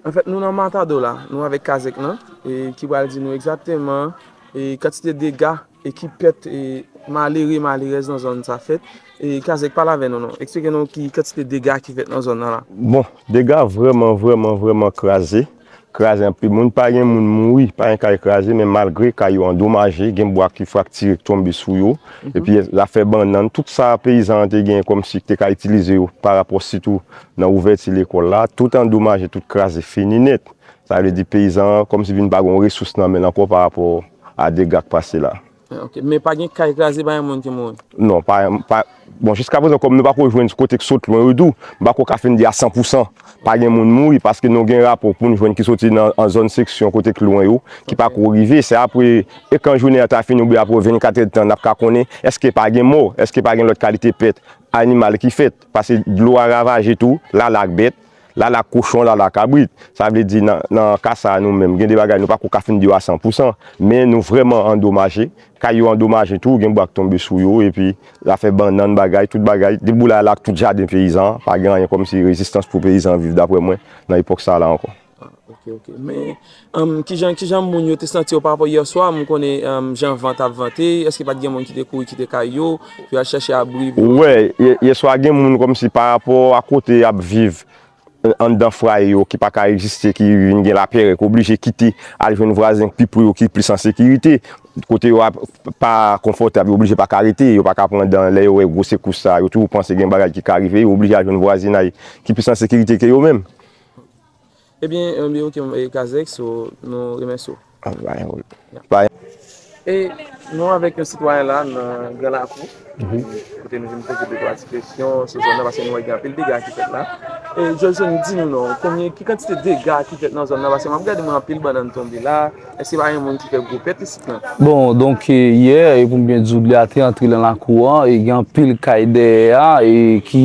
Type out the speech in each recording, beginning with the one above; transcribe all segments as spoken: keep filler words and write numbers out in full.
Anfèt, nou nan Matadò la, nou avèk Kazèk lan, e ki pral di nou egzakteman e kantite dega e ki pèt e malere, malerèz nan zòn sa fèt. E Kazèk, pale avè nou non. Eksplike nou ki kantite dega ki fèt nan zòn nan la. Bon, dega vrèman, vrèman, vrèman kraze. Kraze anpil moun, pa gen moun mouri, pa gen kay kraze, men malgre kay yo andomaje, gen bwa ki fraktire, k tonbe sou yo, epi zafè bannann, tout sa peyizan an te gen kòmsi te ka itilize yo pa rapò sitou nan ouvèti lekòl la, tout andomaje, tout kraze, fini nèt. Sa vle di peyizan an kòmsi vin pa gen yon resous nan men l ankò pa rapò a dega k pase la. Ah, ok. Men pa gen kay kraze, pa gen moun ki mouri? Non, pa, pa, bon, jiskaprezan, kòm nou pako jwenn kote k sot lwen yo tou, m pako ka fin di a san pou san pa gen moun mouri, paske nou gen rapò pou n jwenn ki soti nan, an zòn seksyon kote k lwen yo, ki pako rive. Se apre, e kan jounen an ta fini, oubyen apre vennkat èdtan, n ap ka konnen èske pa gen mò, èske pa gen lòt kalite pèt animal ki fèt, paske dlo a ravaje tou, lala ak bèt, lala ak kochon, lala ak kabrit. Sa vle di, nan, nan ka sa a, nou menm, gen de bagay nou pako ka fin di yo a san pou san, men nou vrèman andomaje. Kay yo andomaje tou, gen bwa k tonbe sou yo, epi zafè bannann, bagay, tout bagay, deboulay la ak tout jaden peyizan an, pa gen anyen kòmsi rezistans pou peyizan an viv, daprè mwen, nan epòk sa a la ankò. Ah, ok, ok. Men, um, kijan, kijan moun yo te santi yo pa rapò yè swa? M konnen, um, jan van t ap vante, èske pa t gen moun ki te kouri kite kay yo, pou y al chèche abri pou yo? Wè, yè, yè swa gen moun kòmsi pa rapò a kote y ap viv, anndan fwaye yo ki pa ka egziste, ki vin gen lapèrè, ki oblije kite, al jwenn vwazen ki pi pre yo, ki plis an sekirite. Kote yo ap pa konfòtab, yo oblije pa ka rete, yo pa ka pran dan lè yo wè gwo sekous sa, yo toujou panse gen bagay ki ka rive, yo oblije al jwenn vwazinay ki plis an sekirite ke yo menm. Ebyen, ebyen, ok, e, Kazèk, so, nou remèsye w. Ah, pa gen pwoblèm. Pa gen. E nou avèk yon sitwayen la nan Gran Lakou, kote nou vin poze de twa ti kesyon sou zòn nan, paske nou wè gen anpil dega ki fèt la. E Joelson, di nou non, konbyen, ki kantite dega ki fèt nan zòn nan, paske m ap gade mwen anpil bannann tonbe la, èske pa gen moun ki fè gwo pèt isit lan? Bon, donk, e, yè, e pou m byen di w, dlo a te antre nan lakou an, e gen anpil kay dèyè a, e ki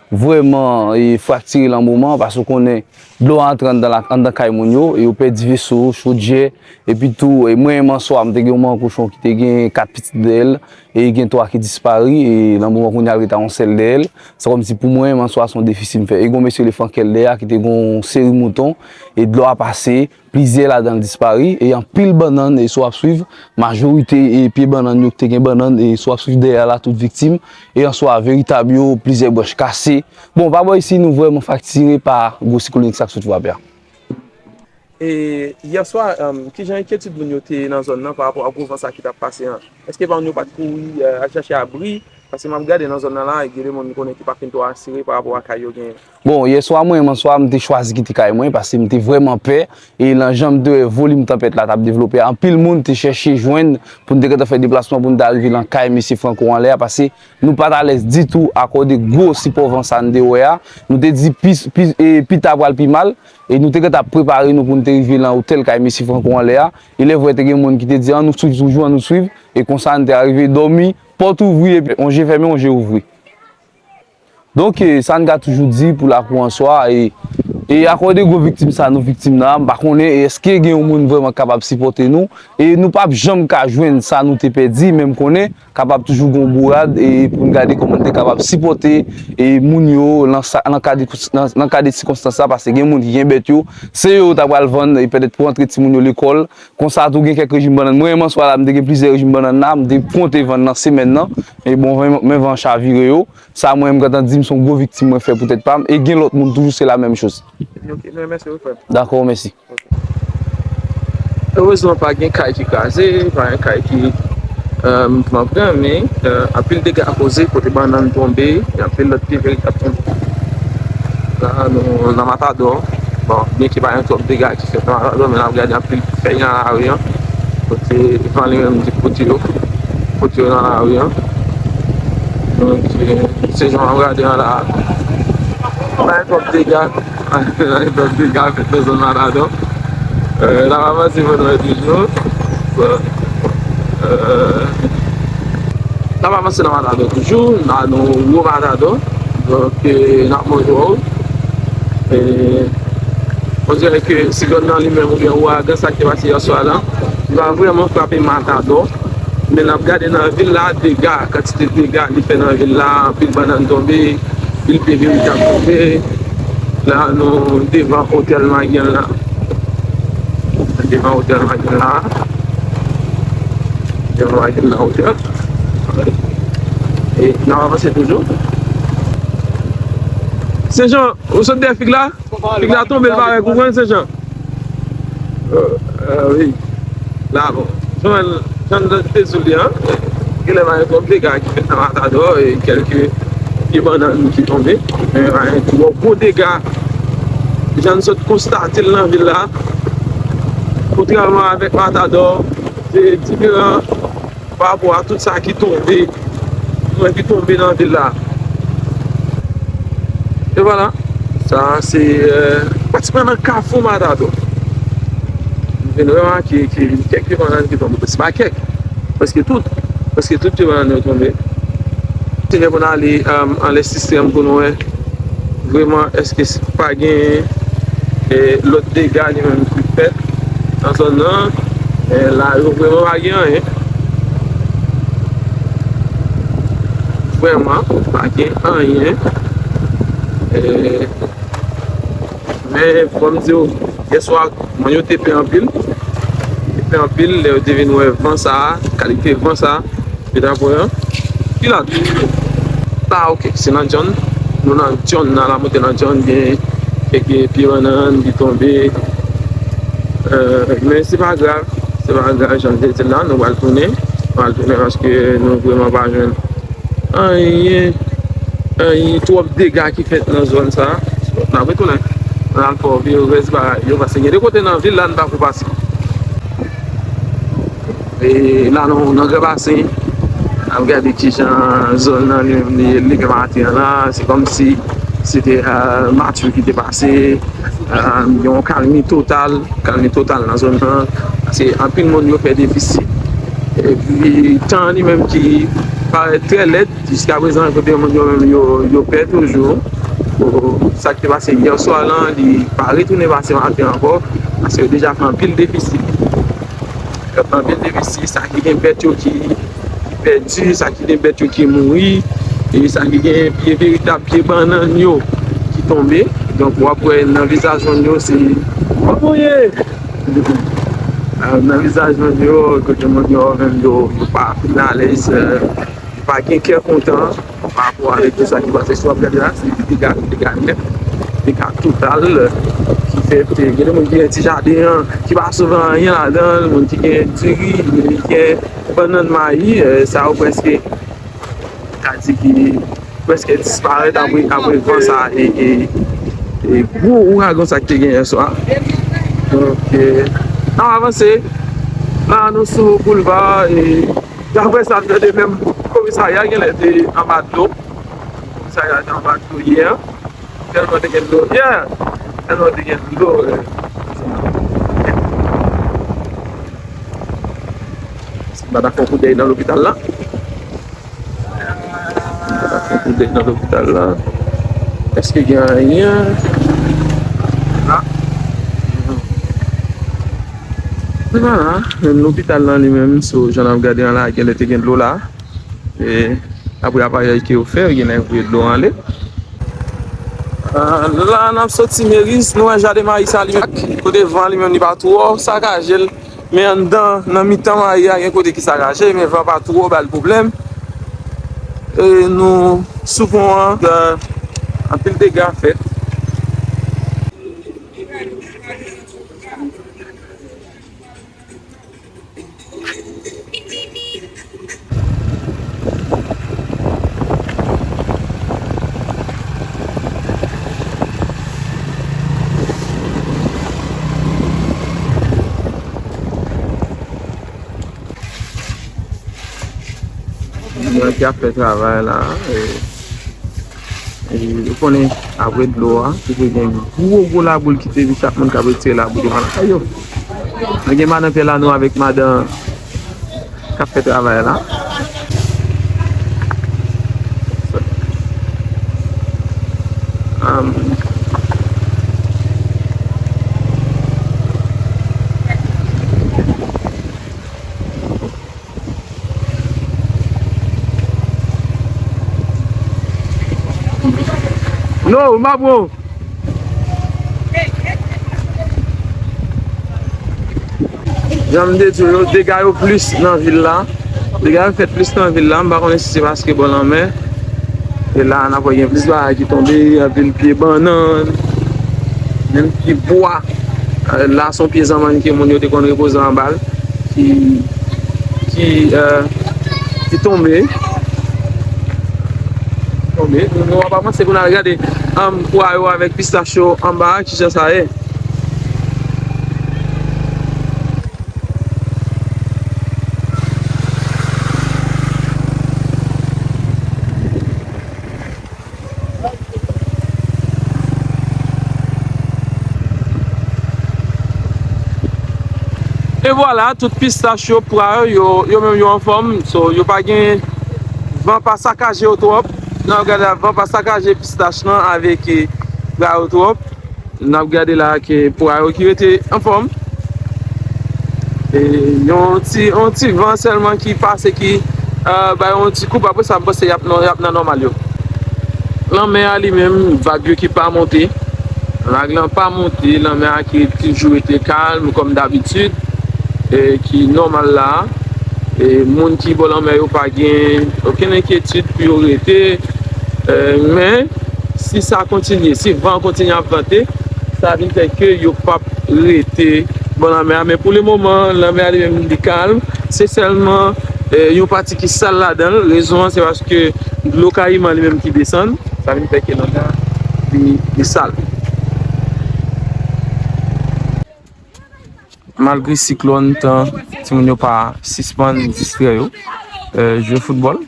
vrèman, e, fraktire lan moman, paske w konnen dlo a antre anndan la, anndan kay moun yo, e yo pèdi veso, chodyè, epi tou, e, mwen menm answa, m te gen yon manman kochon ki te gen kat pitit dèyè l, e gen twa ki dispari, e lan moman kounye a l rete a yon sèl dèyè l. Se kòmsi pou mwen menm answa, se yon defisi m fè. E gen yon mesye Lefankèl dèyè a ki te gen yon seri mouton, e dlo a pase, plizyè ladan l dispari, e anpil bannann, e si w ap swiv, majorite, e pye bannann yo ki te gen bannann, e si w ap swiv dèyè a la, tout viktim, e answa veritab yo, plizyè branch kase. Bon, pa bò isi, nou vrèman fraktire pa gwo siklonik sa k sot frape a. E yè swa, um, kijan enkyetid moun yo te ye nan zòn nan pa rapò a gwo van sa ki t ap pase an? Èske pa moun yo pa t kouri, e, al chache abri? Paske m ap gade nan zòn nan la, gen de moun m konnen ki pa fin twò asire pa rapò a kay yo genyen. Bon, yè swa mwen menm answa, m te chwazi kite kay mwen, paske m te vrèman pè, e lan jan m te wè volim tanpèt la t ap devlope a, anpil moun te chèche jwenn pou n te gentan fè deplasman pou n ta rive lan kay mesye Franco anlè a, paske nou pa t alèz ditou akòde gwo sipò van sa n te wè a. Nou te di pi, pi, e, pita pral pi mal, e nou te gentan ap prepare nou pou n te rive lan otèl kay mesye Franco anlè a. E lè vrè te gen moun ki te di, "An nou swiv toujou, an nou swiv." E konsa n te arive dòmi, pòt ouvri, epi yon je fèmen, yon je ouvri. Donk, e, sa n ka toujou di pou lakou an swa, e, e akòde gwo viktim sa nou viktim nan, m pa konnen, e èske gen yon moun vrèman k kapab sipòte nou, e nou p ap janm ka jwenn sa nou te pèdi, men m konnen kapab toujou gen yon bourad, e pou n gade kòman n te kapab sipòte, e moun yo, lan sa, lan ka de, lan, lan ka de sikonstans sa, paske gen moun ki gen bèt yo, se yo yo ta pral vann, e pètèt pou antre timoun yo lekòl, konsa tou gen kèk rejim bannann. Mwen menm answa la, m te gen plizyè rejim bannann la, m te konte vann nan semèn nan, e bon, men, men van chavire yo. Sa mwen menm gentan di m se yon gwo viktim mwen fè pou tèt pa m, e gen lòt moun toujou se la menm choz. Ok, nou remèsye w, frè m. Dakò, mèsi. Erezman, pa gen kay ki kraze, pa gen kay ki, euh, pran pran, men, euh, anpil dega koze, kote bannann tonbe, gen anpil lòt pye vèt k ap tonbe. La, nou nan Matadò. Bon, byenke pa gen twòp dega ki fèt nan Matadò, men n ap gade anpil fèy nan lari an. Kote van li menm di pote yo. Pote yo nan lari an. Donk, euh, se jan w ap gade an la. Pa gen twòp dega. Pa gen twòp dega fèt nan zòn Matadò. Euh, n ap avanse pou nou wè toujou. Euh, n ap avanse nan Matadò toujou. N a nan Wo Matadò. Donk, euh, n ap montre w. E, on dirè ke siklòn nan li menm oubyen ouragan sa ki te pase yè swa la, li pa vrèman frape Matadò. Men n ap gade nan vil la, dega, kantite dega li fè nan vil la, anpil bannann tonbe, anpil pye vèt tonbe. La, nou devan otèl Magyen la. Devan otèl Magyen la. Devan Magyen la, otèl. E n ap avanse toujou. Senjan, ou sot dèyè fig la? Fig la tonbe, l parèt, ou konn, Senjan? Euh, euh, wi. La, bon. Jan, jan nou te di w li an, genlè pa gen twòp dega ki fèt nan Matadò, e kèlke pye bannann ki tonbe. Men pa gen twòp gwo dega. Jan n sot konstate l nan vil la, kontrèman avèk Matadò, se diferan pa rapò a tout sa ki tonbe, mwen ki tonbe nan vil la. E vwala, sa se, euh, pratikman nan kafou Matadò. M vin remake ke kèk pye bannann ki tonbe. Se pa kèk, prèske tout, prèske tout pye bannann yo tonbe. Kontinye pou n ale, euh, anlè sistèm pou nou wè. Vrèman, èske s-, pa gen, e, lòt dega li menm ki fèt nan zòn nan? E, la yo vrèman pa gen anyen. Vrèman, pa gen anyen. E, men, fò m di w, yèswa, moun yo te pè anpil. Te pè anpil, lè yo te vin wè van sa a, kalite van sa a. Pita pwen an. Ki la? Ah, ok. Se nan John. Nou nan John, nan la monte nan John, gen kèk pye bannann ki tonbe. Euh, men se pa grav. Se pa grav, jan m te di l la, nou pral tounen. Nou pral tounen paske nou vrèman pa jwenn anyen, anyen twòp dega ki fèt nan zòn sa a. N ap retounen. N al fè yon vire rès bagay yo, paske gen de kote nan vil la, n pa ko pase. E la, nou nan Gran Basen, n ap gade kijan zòn nan li menm li ye depi maten an la. Se kòmsi se te, euh, Matye ki te pase. Euh, gen yon kalmi total, kalmi total nan zòn nan. Paske anpil moun yo fè defisi. Epi tan an li menm ki parèt trè lèd, jiskaprezan kote moun yo menm yo, yo pè toujou. Bon, sa ki te pase yè swa lan, li pa retounen pase maten ankò. Paske yo deja fè anpil defisi. Yo fè anpil defisi, sa ki gen bèt yo ki pèdi, sa ki gen bèt yo ki mouri, e sa ki gen pye veritab pye bannann yo ki tonbe. Donk, w ap wè nan vizaj moun yo, se, kòman w ye? Ah, nan vizaj moun yo, kote moun yo menm yo, yo pa fin alèz, euh, yo pa gen kè kontan pa rapò avèk tout sa ki pase. Si w ap gade la, se dega, dega nèt, dega total, ki fèt. Gen de moun ki gen ti jaden an, ki pa sove anyen ladan l, moun ki gen diri, moun ki gen bannann mayi, euh, sa yo prèske ka di ki prèske disparèt apre, apre van sa e, e, e gwo ouragan sa ki te gen yè swa. Donk, e, n ap avanse. La, nou sou boulva, e daprè sa m tande, menm komisarya genlè te anba dlo. Komisarya te anba dlo yè. Tèlman te gen dlo yè. Tèlman te gen dlo, e. M pa dakò koudèy nan lopital la. Koudèy nan lopital la. Èske gen anyen? La. Se pa la. Menm lopital lan li menm, so, jan n ap gade an la, genlè te gen dlo la. E apre aparèy ke yo fè, genlè voye dlo anlè. Ah, la, n ap soti Meriz, nou wè jaden mayi sa li menm, kote van li menm li pa twò sakaje l. Men anndan, nan mitan mayi a, gen kote ki sakaje, men van pa twò ba l pwoblèm. E nou sou pon an, anpil dega fèt. Moun ki ap fè travay la, e, e, ou konnen, apre dlo a, ki te gen gwo, gwo laboul ki te vin, chak moun k ap retire laboul devan lakay yo. Nou gen madan Pè Lano avèk madan k ap fè travay la. Am. No, m pa pran w. Jan m te di w, dega yo plis nan vil la. Dega yo fèt plis nan vil la. M pa konnen si se paske bò lanmè. E la, n ap wè gen plis bagay ki tonbe, anpil pye bannann, menm pye bwa. La, se yon pye zanmann ke moun yo te konn repoze anba l, ki, ki, eh, ki tonbe. Tonbe. Nou, nou ap avanse pou n al gade, um, pwa yo avèk pistach yo anba a, kijan sa ye. E vwala, tout pistach yo, pwa yo, yo, yo menm yo anfòm. So, yo pa gen van pa sakaje yo twòp. N ap gade la, van pa sakaje pistach lan avèk, eh, pwa yo twòp. N ap gade la ke pwa yo ki rete anfòm. E yon ti, yon ti van sèlman ki pase, ki, eh, bay yon ti koup, apre sa, m panse y ap, y ap nan nòmal yo. Lanmè a li menm, vag yo ki pa monte. Vag lan pa monte, lanmè a ki toujou rete kalm kòm dabitid, e ki nòmal la. E moun ki bò lanmè yo pa gen okenn enkyetid pou yo rete. Eh, men, si sa kontinye, si van an kontinye ap vante, sa vin fè ke yo p ap rete bò lanmè a. Men pou le moman, lanmè a li menm li kalm. Se sèlman, eh, yon pati ki sal ladan l. Rezon an, se paske dlo Kayiman li menm ki desann. Sa vin fè ke lanmè a li, li sal. Malgre siklòn, tan, timoun yo pa sispann distrè yo, eh, jwe foutbòl.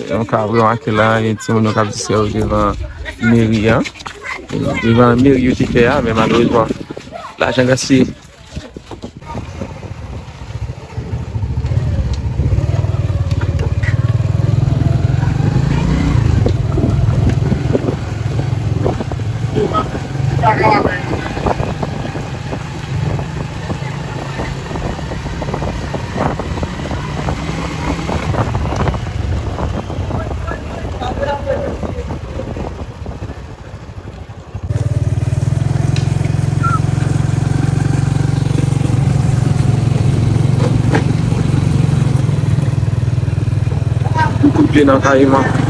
Nou ka remake la, gen timoun yo k ap distrè yo devan meri an. Devan meri yo te fè a, men malerezman, lajan gaspiye. Yon kout pye nan Kayiman.